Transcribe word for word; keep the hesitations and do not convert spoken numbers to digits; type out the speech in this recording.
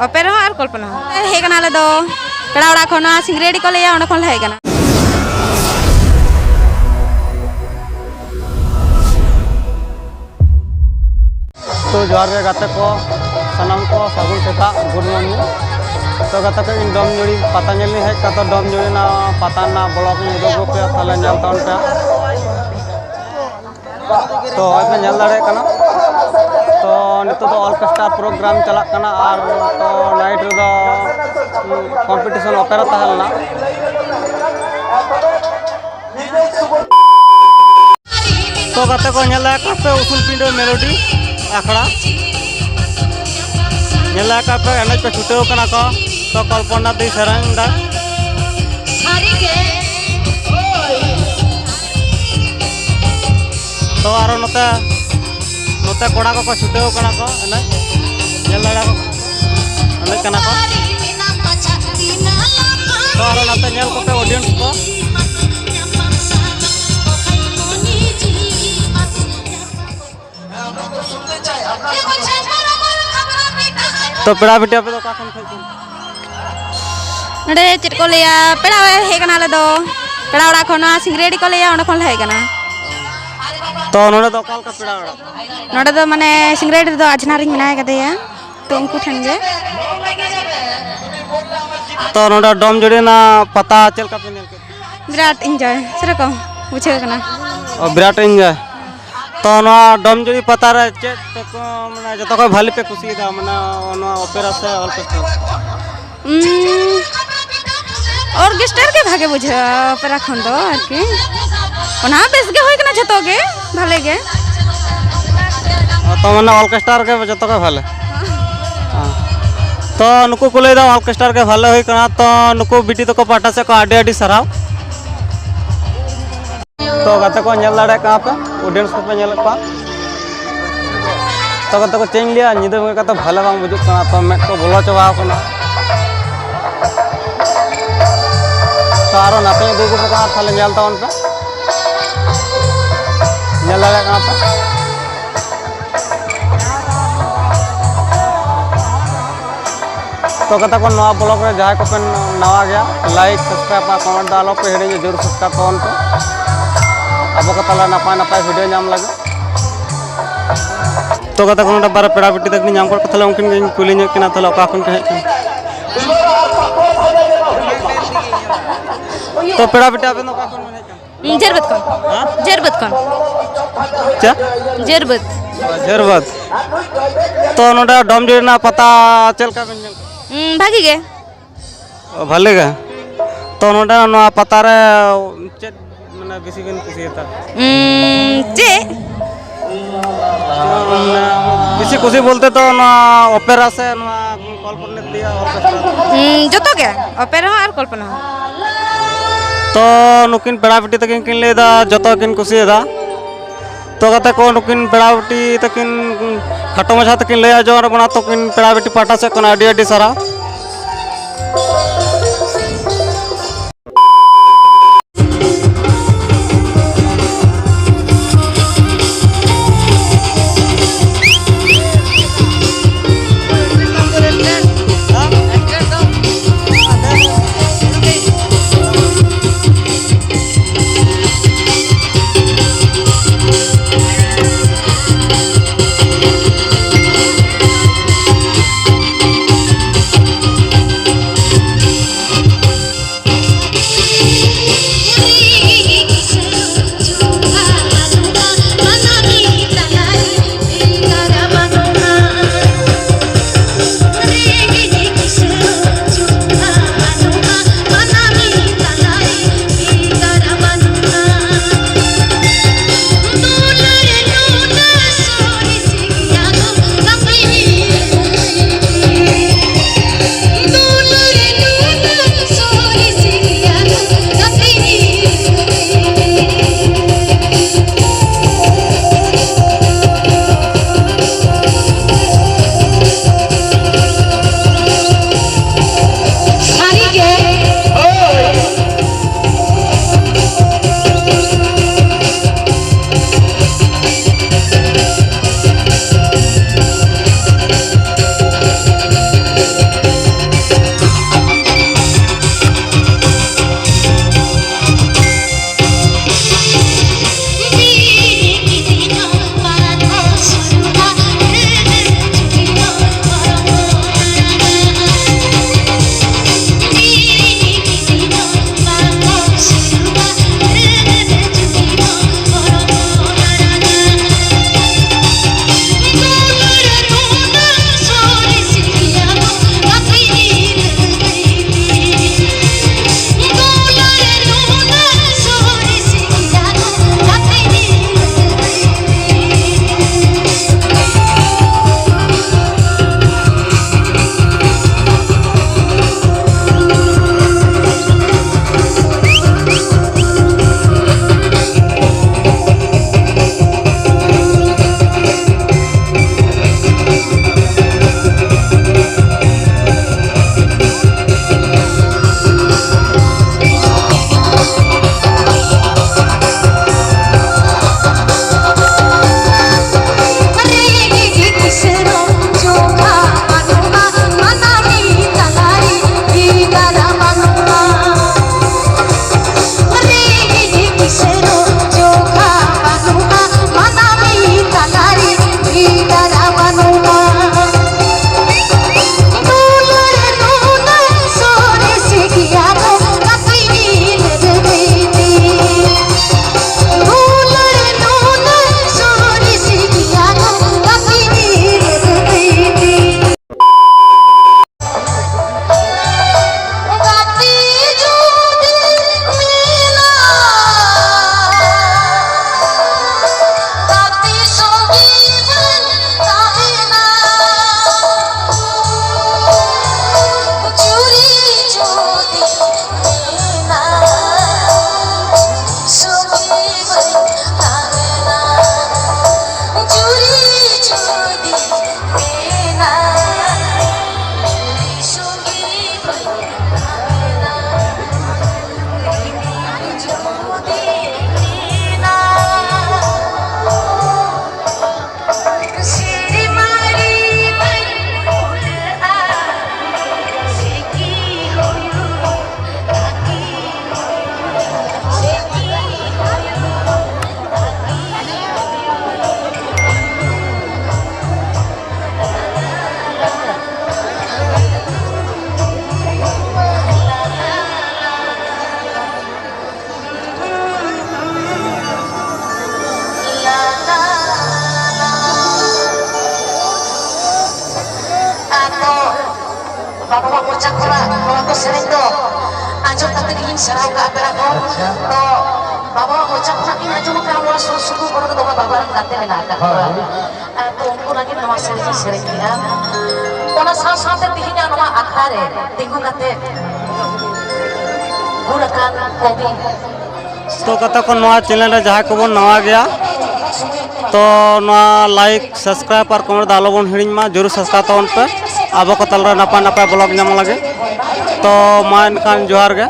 ᱚᱯᱮᱨᱟ ᱦᱚᱸ ᱟᱨ ᱠᱚᱞᱯᱚᱱᱟ ᱦᱚᱸ᱾ ᱦᱮᱡ ᱠᱟᱱᱟ ᱟᱞᱮ ᱫᱚ ᱯᱮᱲᱟ ᱚᱲᱟᱜ ᱠᱷᱚᱱ, ᱱᱚᱣᱟ ᱥᱤᱝᱨᱟᱹᱭᱰᱤ ᱠᱚ ᱞᱟᱹᱭᱟ, ᱚᱸᱰᱮ ᱠᱷᱚᱱ ᱞᱮ ᱦᱮᱡ ᱠᱟᱱᱟ᱾ ᱛᱚ ᱡᱚᱦᱟᱨ ᱜᱮ ᱜᱟᱛᱮ ᱠᱚ, ᱥᱟᱱᱟᱢ ᱠᱚ ᱥᱟᱹᱜᱩᱱ ᱥᱮᱛᱟᱜ, good morning᱾ ᱛᱚ ᱜᱟᱛᱮ ᱠᱚ, ᱤᱧ ᱰᱚᱢᱡᱩᱲᱤ ᱯᱟᱛᱟ ᱧᱮᱞ ᱤᱧ ᱦᱮᱡ ᱠᱟᱱᱟ᱾ ᱛᱚ ᱰᱚᱢᱡᱩᱲᱤ ᱨᱮᱱᱟᱜ ᱯᱟᱛᱟ ᱨᱮᱱᱟᱜ ᱵᱞᱚᱜ ᱤᱧ ᱩᱫᱩᱜ ᱟᱯᱮᱭᱟ, ᱛᱟᱦᱞᱮ ᱧᱮᱞ ᱛᱟᱵᱚᱱ ᱯᱮ᱾ ᱛᱚ ᱦᱚᱭ ᱯᱮ ᱧᱮᱞ ᱫᱟᱲᱮᱭᱟᱜ ᱠᱟᱱᱟ, ᱛᱚ ᱱᱤᱛᱚᱜ ᱫᱚ ᱚᱨᱠᱮᱥᱴᱨᱟ ᱯᱨᱳᱜᱨᱟᱢ ᱪᱟᱞᱟᱜ ᱠᱟᱱᱟ ᱟᱨ ᱛᱚ ᱱᱟᱭᱤᱴ ᱨᱮᱫᱚ ᱠᱚᱢᱯᱤᱴᱤᱥᱚᱱ ᱚᱯᱮᱨᱟ ᱛᱟᱦᱮᱸ ᱞᱮᱱᱟ᱾ ᱛᱚ ᱜᱟᱛᱮ ᱠᱚ, ᱧᱮᱞ ᱫᱟᱲᱮᱭᱟᱜ ᱠᱟᱱᱟ ᱯᱮ ᱩᱥᱩᱞ ᱯᱤᱸᱰᱟᱹ ᱢᱮᱞᱳᱰᱤ ᱟᱠᱷᱲᱟ, ᱧᱮᱞ ᱫᱟᱲᱮᱭᱟᱜ ᱠᱟᱱᱟ ᱯᱮ ᱮᱱᱮᱡ ᱠᱚ ᱪᱷᱩᱴᱟᱹᱣ ᱠᱟᱱᱟ ᱠᱚ᱾ ᱛᱚ ᱠᱚᱞᱯᱚᱱᱟ ᱫᱤ ᱥᱮᱨᱮᱧ ᱫᱟ᱾ ᱛᱚ ᱟᱨᱚ ᱱᱚᱛᱮ, ᱱᱚᱛᱮ ᱠᱚᱲᱟ ᱠᱚᱠᱚ ᱪᱷᱩᱴᱟᱹᱣ ᱠᱟᱱᱟ ᱠᱚ ᱮᱱᱮᱡ, ᱧᱮᱞ ᱫᱟᱲᱮᱭᱟᱠᱚ ᱠᱟᱱᱟ ᱠᱚ, ᱮᱱᱮᱡ ᱠᱟᱱᱟ ᱠᱚ᱾ ᱛᱚ ᱟᱨᱚ ᱱᱚᱛᱮ ᱧᱮᱞ ᱠᱚᱯᱮ ᱚᱰᱤᱭᱮᱱᱥ ᱠᱚ᱾ ᱛᱚ ᱯᱮᱲᱟ ᱵᱤᱴᱤ, ᱟᱯᱮ ᱫᱚ ᱚᱠᱟ ᱠᱷᱚᱱ ᱯᱮ ᱦᱮᱡ ᱠᱟᱱᱟ? ᱱᱚᱰᱮ ᱪᱮᱫ ᱠᱚ ᱞᱟᱹᱭᱟ, ᱯᱮᱲᱟ ᱚᱲᱟᱜ ᱦᱮᱡ ᱠᱟᱱᱟ ᱟᱞᱮ ᱫᱚ᱾ ᱯᱮᱲᱟ ᱚᱲᱟᱜ ᱠᱷᱚᱱ, ᱱᱚᱣᱟ ᱥᱤᱝᱨᱟᱹᱭᱰᱤ ᱠᱚ ᱞᱟᱹᱭᱟ, ᱚᱸᱰᱮ ᱠᱷᱚᱱ ᱞᱮ ᱦᱮᱡ ᱠᱟᱱᱟ᱾ ᱛᱚ ᱱᱚᱰᱮ ᱫᱚ ᱚᱠᱟ ᱞᱮᱠᱟ ᱯᱮᱲᱟ ᱚᱲᱟᱜ? ᱱᱚᱰᱮ ᱫᱚ ᱢᱟᱱᱮ ᱥᱤᱝᱨᱟᱹᱭᱰᱤ ᱨᱮᱫᱚ ᱟᱡᱷᱱᱟᱨ ᱤᱧ ᱢᱮᱱᱟᱭ ᱠᱟᱫᱮᱭᱟ, ᱛᱚ ᱩᱱᱠᱩ ᱴᱷᱮᱱ ᱜᱮ᱾ ᱛᱚ ᱱᱚᱰᱮ ᱰᱚᱢ ᱡᱩᱲᱤ ᱨᱮᱱᱟᱜ ᱯᱟᱛᱟ ᱪᱮᱫ ᱞᱮᱠᱟ ᱯᱮ ᱧᱮᱞ ᱠᱮᱫ? ᱵᱤᱨᱟᱴ ᱤᱱᱡᱚᱭ ᱥᱮᱨᱚᱠᱚᱢ ᱵᱩᱡᱷᱟᱹᱣ ᱠᱟᱱᱟ᱾ ᱚ, ᱵᱤᱨᱟᱴ ᱤᱱᱡᱚᱭ᱾ ᱛᱚ ᱱᱚᱣᱟ ᱰᱚᱢ ᱡᱩᱲᱤ ᱯᱟᱛᱟ ᱨᱮ ᱪᱮᱫ ᱯᱮ ᱠᱚ, ᱢᱟᱱᱮ ᱡᱚᱛᱚ ᱠᱷᱚᱱ ᱵᱷᱟᱞᱮ ᱯᱮ ᱠᱩᱥᱤᱭᱟᱫᱟ, ᱢᱟᱱᱮ ᱱᱚᱣᱟ ᱚᱯᱮᱨᱟ ᱥᱮ ᱚᱨᱠᱮᱥᱴᱨᱟ? ᱩᱸ, ᱚᱨᱠᱮᱥᱴᱟᱨ ᱜᱮ ᱵᱷᱟᱜᱮ ᱵᱩᱡᱷᱟᱹᱜᱼᱟ ᱚᱯᱮᱨᱟ ᱠᱷᱚᱱ ᱫᱚ ᱟᱨᱠᱤ᱾ ᱚᱱᱟ ᱵᱮᱥ ᱜᱮ ᱦᱩᱭ ᱠᱟᱱᱟ ᱡᱷᱚᱛᱚ ᱜᱮ, ᱵᱷᱟᱞᱮ ᱜᱮ᱾ ᱚ, ᱛᱚ ᱢᱟᱱᱮ ᱚᱨᱠᱮᱥᱴᱟᱨ ᱜᱮ ᱡᱚᱛᱚ ᱠᱷᱚᱱ ᱵᱷᱟᱞᱮ? ᱦᱮᱸ᱾ ᱛᱚ ᱱᱩᱠᱩ ᱠᱚ ᱞᱟᱹᱭᱫᱟ ᱚᱨᱠᱮᱥᱴᱟᱨ ᱜᱮ ᱵᱷᱟᱞᱮ ᱦᱩᱭ ᱠᱟᱱᱟ᱾ ᱛᱚ ᱱᱩᱠᱩ ᱵᱤᱴᱤ ᱛᱟᱠᱚ ᱯᱟᱦᱴᱟ ᱥᱮᱫ ᱠᱷᱚᱱ ᱟᱹᱰᱤ ᱟᱹᱰᱤ ᱥᱟᱨᱦᱟᱣ᱾ ᱛᱚ ᱜᱟᱛᱮ ᱠᱚ, ᱧᱮᱞ ᱫᱟᱲᱮᱭᱟᱜ ᱠᱟᱱᱟ ᱯᱮ, ᱚᱰᱤᱭᱮᱱᱥ ᱠᱚᱯᱮ ᱧᱮᱞᱮᱫ ᱠᱚᱣᱟ᱾ ᱛᱚ ᱜᱟᱛᱮ ᱠᱚ, ᱪᱮᱫ ᱤᱧ ᱞᱟᱹᱭᱟ, ᱧᱤᱫᱟᱹ ᱵᱮᱸᱜᱮᱫ ᱠᱟᱛᱮ ᱵᱷᱟᱞᱮ ᱵᱟᱝ ᱵᱩᱡᱩᱜ ᱠᱟᱱᱟ, ᱛᱚ ᱢᱮᱫ ᱠᱚ ᱵᱚᱞᱚ ᱪᱟᱵᱟᱣ ᱠᱟᱱᱟ᱾ ᱛᱚ ᱟᱨᱚ ᱱᱟᱛᱮᱧ ᱩᱫᱩᱜ ᱟᱯᱮ ᱠᱟᱱᱟ, ᱛᱟᱦᱞᱮ ᱧᱮᱞ ᱛᱟᱵᱚᱱ ᱯᱮ, ᱧᱮᱞ ᱫᱟᱲᱮᱭᱟᱜ ᱠᱟᱱᱟ ᱯᱮ᱾ ᱛᱚ ᱜᱟᱛᱮ ᱠᱚ, ᱱᱚᱣᱟ ᱵᱞᱚᱜ ᱨᱮ ᱡᱟᱦᱟᱸᱭ ᱠᱚᱯᱮ ᱱᱟᱣᱟ ᱜᱮᱭᱟ, ᱞᱟᱭᱤᱠ, ᱥᱟᱵᱥᱠᱨᱟᱭᱤᱵ ᱟᱨ ᱠᱚᱢᱮᱱᱴ ᱫᱚ ᱟᱞᱚ ᱯᱮ ᱦᱤᱲᱤᱧᱟ, ᱡᱳᱨ ᱥᱟᱵᱥᱠᱨᱟᱭᱤᱵ ᱛᱟᱵᱚᱱ ᱯᱮ, ᱟᱵᱚ ᱠᱚ ᱛᱟᱞᱟ ᱱᱟᱯᱟᱭ ᱱᱟᱯᱟᱭ ᱵᱷᱤᱰᱤᱭᱳ ᱧᱟᱢ ᱞᱟᱹᱜᱤᱫ᱾ ᱛᱚ ᱜᱟᱛᱮ ᱠᱚ, ᱱᱚᱰᱮ ᱵᱟᱨ ᱯᱮᱲᱟ ᱵᱤᱴᱤ ᱛᱟᱹᱠᱤᱱ ᱧᱟᱢ ᱠᱚ, ᱛᱟᱦᱚᱞᱮ ᱩᱱᱠᱤᱱ ᱜᱮᱧ ᱠᱩᱞᱤ ᱧᱚᱜ ᱠᱤᱱᱟ, ᱛᱟᱦᱚᱞᱮ ᱚᱠᱟ ᱠᱷᱚᱱ ᱯᱮ ᱦᱮᱡ ᱠᱟᱱᱟ? ᱛᱚ ᱯᱮᱲᱟ ᱵᱤᱴᱤ, ᱟᱵᱮᱱ ᱫᱚ ᱚᱠᱟ ᱠᱷᱚᱱ ᱵᱮᱱ ᱦᱮᱡ ᱠᱟᱱᱟ? ᱦᱩᱸ, ᱡᱷᱟᱹᱨᱵᱟᱹᱫ ᱠᱷᱚᱱ᱾ ᱦᱮᱸ? ᱡᱷᱟᱹᱨᱵᱟᱹᱫ ᱠᱷᱚᱱ᱾ ᱪᱮᱫ? ᱡᱷᱟᱹᱨᱵᱟᱹᱫ᱾ ᱡᱷᱟᱹᱨᱵᱟᱹᱫ᱾ ᱛᱚ ᱱᱚᱰᱮ ᱰᱚᱢᱡᱩᱲᱤ ᱨᱮᱱᱟᱜ ᱯᱟᱛᱟ ᱪᱮᱫ ᱞᱮᱠᱟ ᱵᱮᱱ ᱧᱮᱞ ᱠᱮᱫᱟ? ᱦᱩᱸ, ᱵᱷᱟᱜᱤ ᱜᱮ᱾ ᱚ, ᱵᱷᱟᱞᱮ ᱜᱮ᱾ ᱛᱚ ᱱᱚᱰᱮ ᱱᱚᱣᱟ ᱯᱟᱛᱟ ᱨᱮ ᱪᱮᱫ, ᱢᱟᱱᱮ, ᱵᱮᱥᱤ ᱵᱮᱱ ᱠᱩᱥᱤᱭᱟᱫᱟ? ᱩᱸ, ᱪᱮᱫ? ᱵᱮᱥᱤ ᱠᱩᱥᱤ ᱵᱚᱞᱛᱮ ᱛᱚ ᱱᱚᱣᱟ ᱚᱯᱮᱨᱟ ᱥᱮ ᱱᱚᱣᱟ ᱠᱚᱞᱯᱚᱱᱟ ᱫᱤᱭᱟ ᱚᱨᱠᱮᱥᱴᱨᱟ? ᱩᱸ, ᱡᱚᱛᱚ ᱜᱮ, ᱚᱯᱮᱨᱟ ᱦᱚᱸ ᱟᱨ ᱠᱚᱞᱯᱚᱱᱟ ᱦᱚᱸ᱾ ᱛᱚ ᱱᱩᱠᱤᱱ ᱯᱮᱲᱟ ᱵᱤᱴᱤ ᱛᱟᱹᱠᱤᱱ ᱠᱤᱱ ᱞᱟᱹᱭᱫᱟ ᱡᱚᱛᱚ ᱠᱤᱱ ᱠᱩᱥᱤᱭᱟᱫᱟ᱾ ᱛᱚ ᱜᱟᱛᱮ ᱠᱚ, ᱱᱩᱠᱤᱱ ᱯᱮᱲᱟ ᱵᱤᱴᱤ ᱛᱟᱹᱠᱤᱱ ᱠᱷᱟᱴᱚ ᱢᱟᱪᱷᱟ ᱛᱮᱠᱤᱱ ᱞᱟᱹᱭ ᱟᱸᱡᱚᱢ ᱟᱵᱚᱱᱟ᱾ ᱛᱚ ᱩᱱᱠᱤᱱ ᱯᱮᱲᱟ ᱵᱤᱴᱤ ᱯᱟᱦᱴᱟ ᱥᱮᱫ ᱠᱷᱚᱱ ᱟᱹᱰᱤ ᱟᱹᱰᱤ ᱥᱟᱨᱦᱟᱣ᱾ ᱵᱟᱵᱟᱣᱟᱜ ᱢᱚᱪᱟ ᱠᱷᱚᱱᱟᱜ ᱱᱚᱣᱟ ᱠᱚ ᱥᱮᱨᱮᱧ ᱫᱚ ᱟᱸᱡᱚᱢ ᱠᱟᱛᱮ ᱜᱤᱧ ᱥᱮᱬᱟ ᱟᱠᱟᱫᱼᱟ, ᱯᱮᱲᱟ ᱠᱚ᱾ ᱟᱪᱪᱷᱟ᱾ ᱛᱚ ᱵᱟᱵᱟᱣᱟᱜ ᱢᱚᱪᱟ ᱠᱷᱚᱱᱟᱜ ᱜᱤᱧ ᱟᱸᱡᱚᱢ ᱟᱠᱟᱫᱼᱟ, ᱱᱚᱣᱟ ᱥᱩᱨ ᱥᱩᱯᱩᱨ ᱠᱚᱨᱮ ᱫᱚ ᱫᱚᱢᱮ ᱵᱟᱵᱟ ᱨᱮᱱ ᱜᱟᱛᱮ ᱢᱮᱱᱟᱜ ᱟᱠᱟᱫ ᱠᱚᱣᱟ᱾ ᱦᱳᱭ᱾ ᱟᱨ ᱛᱚ ᱩᱱᱠᱩ ᱞᱟᱹᱜᱤᱫ ᱱᱚᱣᱟ ᱥᱮᱨᱮᱧ ᱤᱧ ᱥᱮᱨᱮᱧ ᱠᱮᱫᱼᱟ᱾ ᱚᱱᱟ ᱥᱟᱶ ᱥᱟᱶᱛᱮ ᱛᱮᱦᱮᱧᱟᱜ ᱱᱚᱣᱟ ᱟᱠᱷᱲᱟ ᱨᱮ ᱛᱤᱸᱜᱩ ᱠᱟᱛᱮ ᱜᱩᱨ ᱟᱠᱟᱱ ᱠᱚᱵᱤ ᱛᱚ ᱜᱟᱛᱮ ᱠᱚ, ᱱᱚᱣᱟ ᱪᱮᱱᱮᱞ ᱨᱮ ᱡᱟᱦᱟᱸᱭ ᱠᱚᱵᱚᱱ ᱱᱟᱣᱟ ᱜᱮᱭᱟ, ᱛᱚ ᱱᱚᱣᱟ ᱞᱟᱭᱤᱠ, ᱥᱟᱵᱥᱠᱨᱟᱭᱤᱵ ᱟᱨ ᱠᱚᱢᱮᱱᱴ ᱫᱚ ᱟᱞᱚᱵᱚᱱ ᱦᱤᱲᱤᱧ ᱢᱟ, ᱡᱚᱨᱩᱨ ᱥᱟᱵᱥᱠᱨᱟᱭᱤᱵ ᱛᱟᱵᱚᱱ ᱯᱮ᱾ ᱟᱵᱚ ᱠᱚ ᱛᱟᱞᱟᱨᱮ ᱱᱟᱯᱟᱭ ᱱᱟᱯᱟᱭ ᱵᱞᱚᱜ ᱧᱟᱢ ᱞᱟᱹᱜᱤᱫ᱾ ᱛᱚ ᱢᱟ ᱮᱱᱠᱷᱟᱱ ᱡᱚᱦᱟᱨ ᱜᱮ᱾